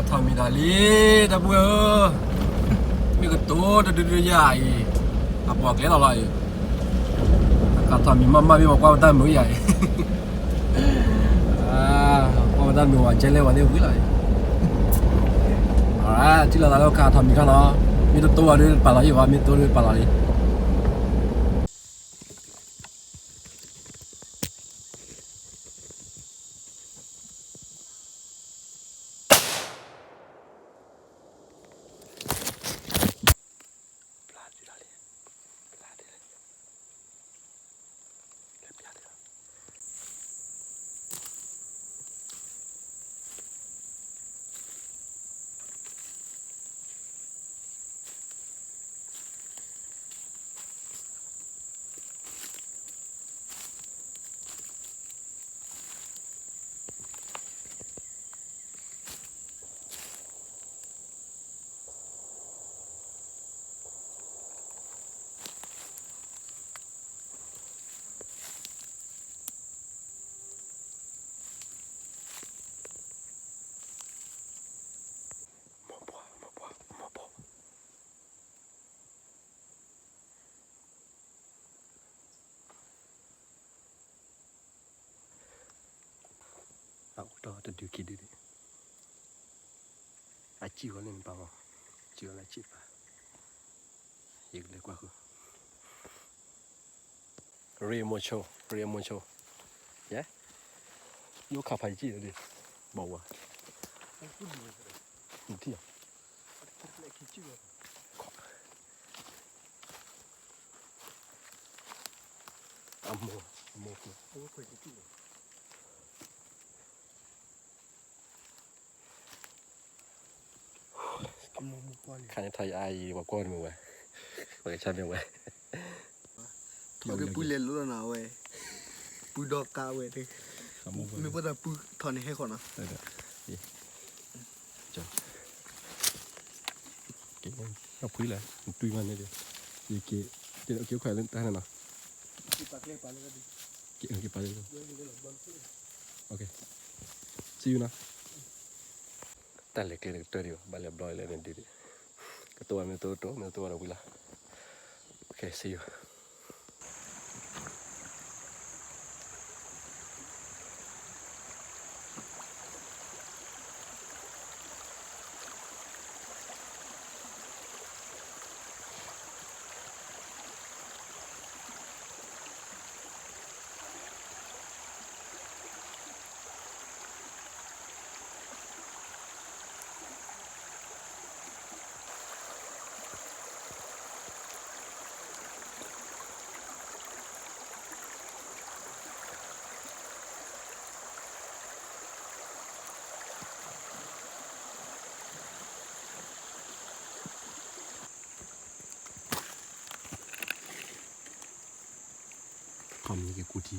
ထီၣ်မံၤတၢ်လံ, ဒီပုၢ်ဝဲၢ်ဧၢ, မ့ၢ်ကတိၤတဒုဒုယၤအံၤ, အပှၤကျဲလီၤလီၤအံၤ, အခါထီၣ်မံၤမ့ၢ်မ့ၢ်ပှၤကွၢ်ပတၢ်မုာ်ယၤအံၤ, ကွၢ်ပတၢ်မုာ်ဝဲကဲလဲၣ်ဝဲသ့ၣ်ဝံၤလီၤအံၤ, ထံၣ်လိာ်သးလၢအခါထီၣ်မံၤခါလီၤ, မ့ၢ်တတိၤဝဲဒုးပာ်လီၤယံၤဘၣ်, မ့ၢ်တိၤဒုးပာ်လီၤလံ. အအိၣ်တ့ၢ်တဒုခံဒုဒံး, အစံၣ်ဂီၤလၢနပာ်မး, စံၣ်ဂီၤလၢအစံၣ်တပၤ, ယကလဲၤကွၢ်ဃုာ်, ရ့မိၤဆိ, ရ့မိၤဆိ, ယဲ, ယအိၣ်ခးဖးယစံၣ်လီၤဒံး, ဘၣ်ဝါ, နထံၣ်ဧါ. အမိၢ်, အမိၢ်, ခါန့ၣ်ထီၣ်ယအါယံၤ ပှၤကွၢ်န့ၣ်မ့ၢ်ဝဲ, ပှၤကဆါမ့ၢ်ဝဲ, ထီၣ်က့ၤပူၤလဲၤလိၤလီၤနၤဝဲ, ပူၤဒီးကးဝဲ, မ့ၢ်ပှၤတၢ်ပူၤထီၣ်န့ၣ်ဟဲဃီနီၤ. ကဲ, ဖှံလၢ နတွံၢ်မးန့ၣ်ဒီး, ယက့ၤ, က့ၤအိၣ်ခိးလၢတၢ်န့ၣ်နီၤ, က့ၤပာ်လၢ, see you နီၤ, တၢ်လဲၤကျဲတကတၢၢ်ဒံးဘၣ်, ဘၣ်လဲၤဘျီလၢနဒုးဒံး, ကတိၤဝဲမ့ၢ်တိၤတိၤ မ့ၢ်တိၤဝဲဒီးဝံၤလီၤ, okay see you. ထီၣ်မံၤက့ၤကူထံ,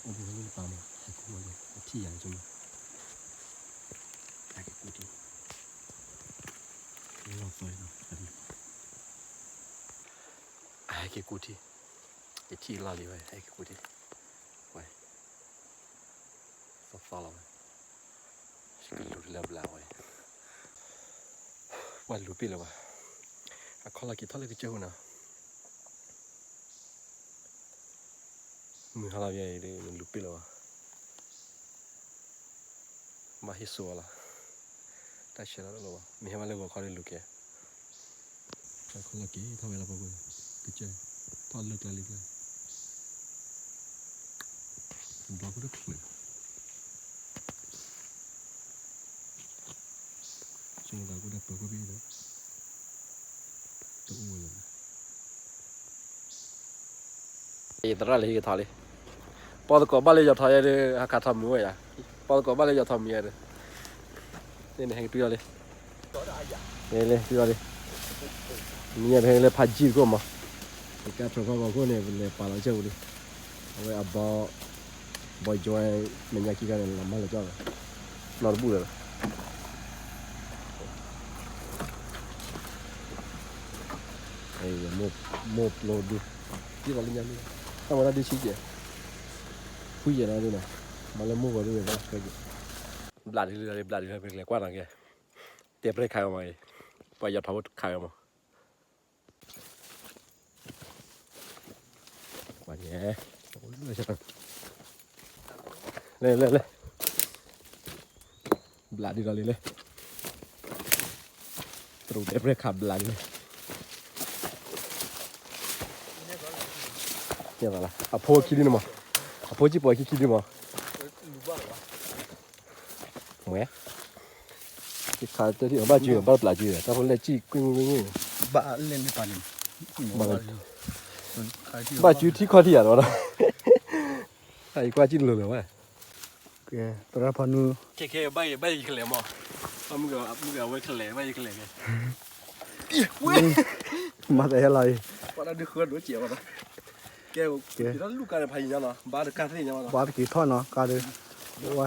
အိၣ်မူလၢနပာ်မး ဟဲကူဝဲလၢအထံၣ်ယၤကမး, ဟဲက့ၤကူထံ, လီၤသီနီၤ, အဟဲက့ၤကူထံ, ယထံၣ်လီၤလံဝဲ ဟဲက့ၤကူထံ, ဝဲ, သီသီလီၤဝဲ, ကလူၤတလၢဘျးဝဲ, ပှၤလူၤပ့ၢ်လၢၤဘၣ်, အခီလီၤက့ၤထီၣ်လၢကစၢၢ်ပူၤနီၤ. မုၢ်ဟါလီၤယဲအံၤဒ် နလူၤပ့ၢ်လၢၤဘၣ်, ဘၣ်ဟ့ၣ်စိဝဲလီၤ, တၢ်ဆဲးလီၤလၢလီၤဘၣ်, မ့ၢ်ဟဲဘၣ်လၢဂီၤခီဒ်လူၤကဲ, တၢ်ခီလီၤက့ၤထီၣ်ဝဲလီၤပှၤပှဲၤ, ကစၢၢ်, ထီၣ်လၢကျဲလံကျဲ ဘျီကူတချုး, ဆိမိၣ်သးကူဒီးပၢၤခိၣ်ဖဲအံၤဒီး, တအိၣ်ဝဲလၢၤဘၣ်. ယသရၣ်လၢဟံၣ်ကထီၣ်လံ, ပီၣ်သကိးဘၣ်လၢယီၤထီၣ်ယဲဒၣ် ဟးခးထီၣ်မုာ်ဝဲယၤ, ပီၣ်သကိးဘၣ်လၢယီၤထီၣ်မုာ်ယဲဒၣ်, န့ၣ်န့ၣ်ဟဲက့ၤတွံၢ်အီၤလံ, ဟဲလၢတွံၢ်အီၤလံ, မ့ၢ်ယဲဒၣ်ဟဲလၢဖးကၠံၣ်တကိၣ်မး, ယကါထီၣ်ဖးဂီၤခိၣ်န့ၣ် ပလဲၤပာ်လီၤကစၢၢ်ပူၤလံ, အဝဲအဘီ ဘီယွဲ မဲာ်ညါခံခါန့ၣ် လီၤမၢ်လၢကၠီၣ်လီၤ, နီတဘူၣ်လၢၤလီၤ. မိၢ်ပျိဒု, ဒ်သိးလၢညါန့ၣ်, တၢ်ဝဲဒၣ်ဒုဆံကဲ, ဖှံယဲၢ်နီၤဒုနီၤ, မၤလၢမိၢ်ဂီၤဒုန့ၣ် ဘၣ်ဆှၢကဲ, ဘျးဒ်လံ ဘျးဒ်လံ ပကလဲၤကွၢ်နီၤက့ၤ, တဲပြဲၢ်ခးဝဲမး, ပှၤယီၤထီၣ်ဖိခးဝဲမး, လဲၤ လဲၤ လဲၤ ဘျးဒ်လံလံ, တရူးတဲပြဲၢ်ခးဘျးဒ်လံ, အဖိခံဒုန့ၣ်မး, အဖိစံၣ်ပီၤခံခံဒုမး, မ့ၢ် ယခးတထံၣ်ဘၣ်စု ဘၣ်ပျးစု တၢ်ဖိလဲၣ်စံၣ်ကွံာ်မုၢ်ကွံာ်မုၢ်, ဘၣ်လဲၣ်န့ၣ်ပာ်န့ၣ်, ဘၣ်စုထံခီၣ်ထံယၤဒီး, ယကွၢ်စံၣ်လိၤလိၤဘၣ်, ကဲ သရၣ်ဖးနူ ခဲခဲဘၣ်ယကလဲၤမး, မုၢ်ဂၤဝဲကလဲၤ ဘၣ်ယကလဲၤကဲ, မၤသးဟဲလီၤအံၤ, ကဲ ကဲ လူၢ်ကါန့ၣ်ဖးယံၤညါနီၤ ဘၣ်တကးသ့ၣ်ညါနီၤ ဘၣ်တက့ၤထီၣ်နီၤ ကါဒုး, ဝဲ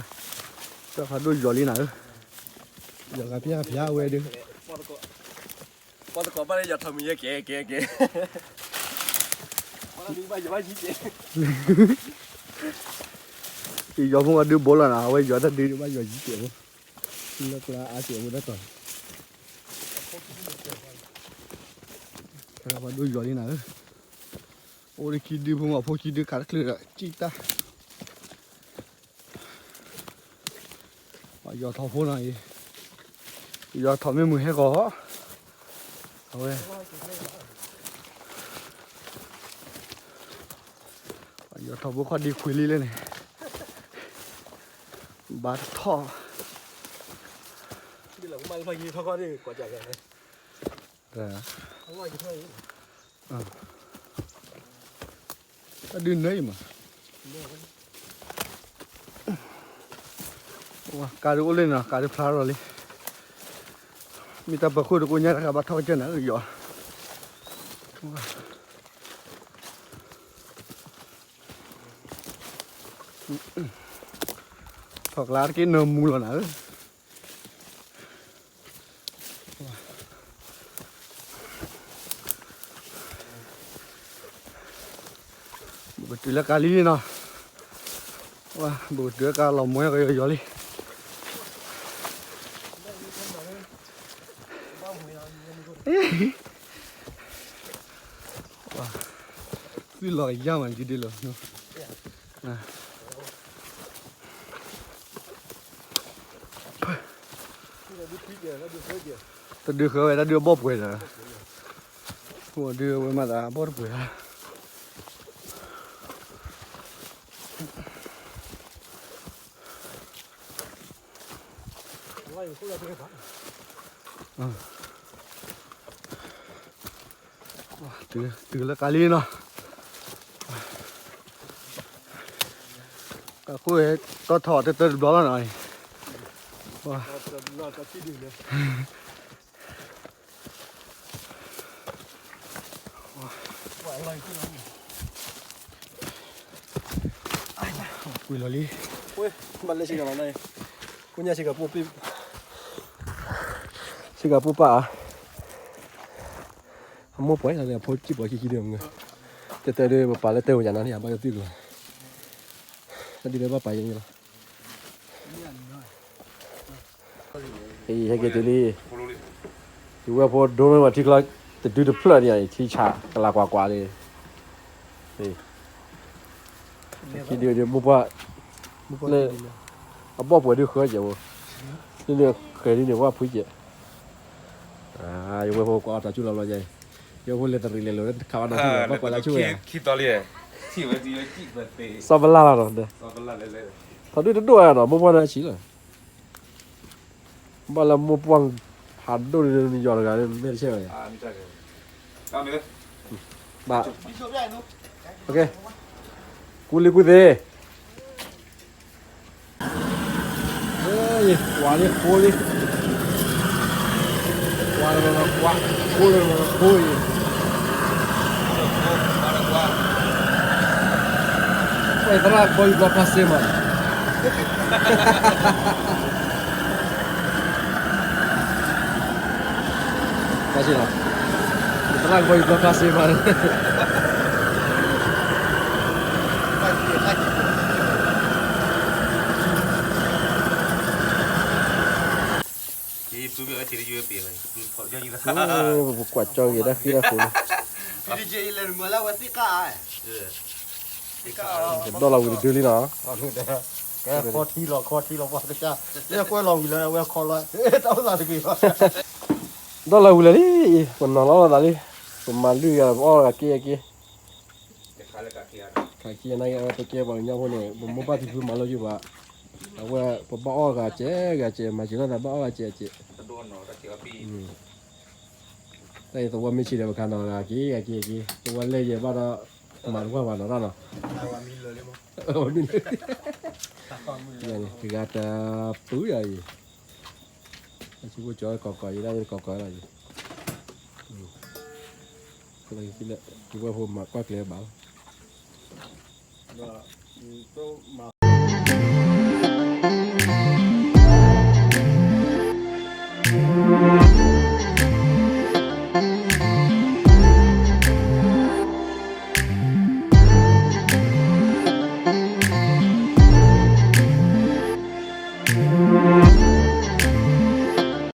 တၢ်ဖးဒိၣ်ယီၤလံနၤဧၢ, ယီၤကါဖျါဖျါဝဲဒုး, ပှၤသကိးဘၣ်လၢယီၤထီၣ်မံၤယဲကဲကဲကဲ, ယီၤဖိအဒုးဘိလီၤနၤ အဝဲယီၤတၢ်ဒုးဘၣ်ယီၤယံၤကဲးဖိ, လၢကျါအါကဲးဖိတၢ်တီၤ, တၢ်ဖးဒိၣ်ယီၤလံနၤဧၢ, အိၣ်လၢခံဒုဖိမး ဖိခံဒုခးတချုးဒီး စံၣ်တၢ် ပှၤယီၤထီၣ်ဖိနီၤအံၤ, ယီၤထီၣ်မ့ၢ်မုာ်ဟဲဂီၤ, အဝဲ ပှၤယီၤထီၣ်ဖိခီၣ်ဒံခွံလံလဲၣ်န့ၣ်, ဘၣ်တထီၣ် တၢ်ဒုးနၢအံၤမး, ကါဒုးအိၣ်လၢန့ၣ်နီၤ ကါဒုးဖျါထီၣ်လံ, မ့ၢ်တၢ်ပၢၤခိၣ်တကိညါတခါဘၣ်ထီၣ်ကစၢၢ်နၤယီၤ, ထီၣ်ကျါတက့ၢ်နၢမူလီၤနၤဧၢ ဘူးကတုၤလၢကါလံနီၤ, ဘူးကတုၤလၢကါလီၤမွဲကယီၤယီၤလံ, သွံၣ်လီၤကယၢ်မးဒ်ဒ်လီၤ, တၢ်ဒုးဃၢဝဲ တၢ်ဒုးအဘီၣ်ပှဲၤဒီး, ဒုးအဝဲမၤသးအဘီၣ်တပှဲၤဧါ, တုၤလၢကါလံနီၤ, ကီၢ်ခိၣ်တီထီၣ်တတၢတဘျီလီၤနီၤ, ကွံာ်လီၤလံ, ဘၣ်လဲၤစ့ၢ်ကီးလီၤ, ကိညါစ့ၢ်ကီးပိၢ်ပ့ၢ်, စ့ၢ်ကီးပိၢ်ပၢ်ဧါ, အမိၢ်ပှဲၤလီၤန့ၣ် အဖိစံၣ်ပီၤခံခံဒုမ့ၢ်, တတၢဒုးပပာ်လၢတၢ်ဝဲယၤနီၤန့ၣ် အဘၣ်ယသွံၣ်လီၤ, တၢ်ဒုးလၢဘၣ်ပာ်ယဲန့ၣ်လီၤ. ဟဲက့ၤတုၤလံ, ယဝဲၢ်ဖိဒိၣ်မ့ၢ်ပှၤထံချီ, တဒုတဖျၢၣ်န့ၣ် ထံဆးကလၤကွၢ်ကွၢ်လံ, ခံဒုဒုးမိၢ်ပှၢ်, အဘီၣ်ပှဲၤဒုးဃၢကဲးဖိ, ဒုးဃဲၤဒ်န့ၣ်ဝဲဖှံကဲး, ယဝဲၢ်ဖိကွၢ်အီၣ်တၢ်ဆူၣ်လီၤဘျီကဲ, ယဝဲၢ်ဖိလဲၤတရံးလဲၤလိာ်ခးဝဲတၢ်ဆူၣ်လီၤ ဘၣ်ကွၢ်တၢ်ဆူၣ်ဝဲ, စီၤပလၢ်လီၤနီၤ, ထီၣ်ဒုးတဒိၣ်ဝဲနီၤ မိၢ်ပှၢ်န့ၣ်ဆံးလီၤ ဘၣ်လၢမိၢ်ပှၢ်ဖးဒိၣ်န့ၣ် နယီၤတဂၤန့ၣ် မ့ၢ်တဆဲးဝဲ, ဘၣ်, ကူလံကူသ့, ကွၢ်လံဃိလံ, ကွၢ်လၢကွၢ်, ဃိလၢဃိအံၤ, ဝဲသရၣ်ဘီယူၤဘျီဖျါစ့မး သရၣ်ကဘီယူၤဘျီဖျါစ့မးန့ၣ်, ပကွၢ်ကၠီဂ့ၤတၢ်ဃံတၢ်ဃိးလံ, ဒီလီၤဝံၤတဒုလံနီၤ, ခီထံလီၤ ခီထံလီၤ ပှၤကစၢ်, လၢကွဲလီၤဝံၤလၢအဝဲခီလီၤ, တၢ်အိၣ်သးတဂ့ၤဘၣ်, ဒီလီၤဝံၤလၢာ်လံ, ပနီၤလီၤလီၤသးလံ, ပမၤလုၢ်ဂၤ ပအီၣ်ဂၤက့ၤအက့ၤ ခးခံနာ်က့ အဝဲပကဲပှၤကညီဖိန့ၣ် ပမိၢ်ပၢ်ဖံဖုမၤလိက့ၤပှၤ, အဝဲပဘၣ်အီၣ်ဂၤစဲးဂၤစဲး မၤစၢၤလိာ်သးဘၣ်အီၣ်ဂၤစဲးဂၤစဲး, တၢ်အံၤသဝီမ့ၢ်ဆံးဒီး ပခါနီၤဂၤက့ၤဂၤက့ၤက့ၤ သဝီလဲၢ်ယဲၢ်ဘၣ်ဒီး မၤတကွၢ်ပှၤနီၤတၢ်နီၤ, တဂၤတပူၤယၤအံၤ, အဆိကမိၣ်ကၠီကီးကီးယဲဒၣ် ယကီးကီးလီၤအံၤ, ကဝဲၢ်ဖိမၤကွၢ်ကျဲဘၣ်လီၤ.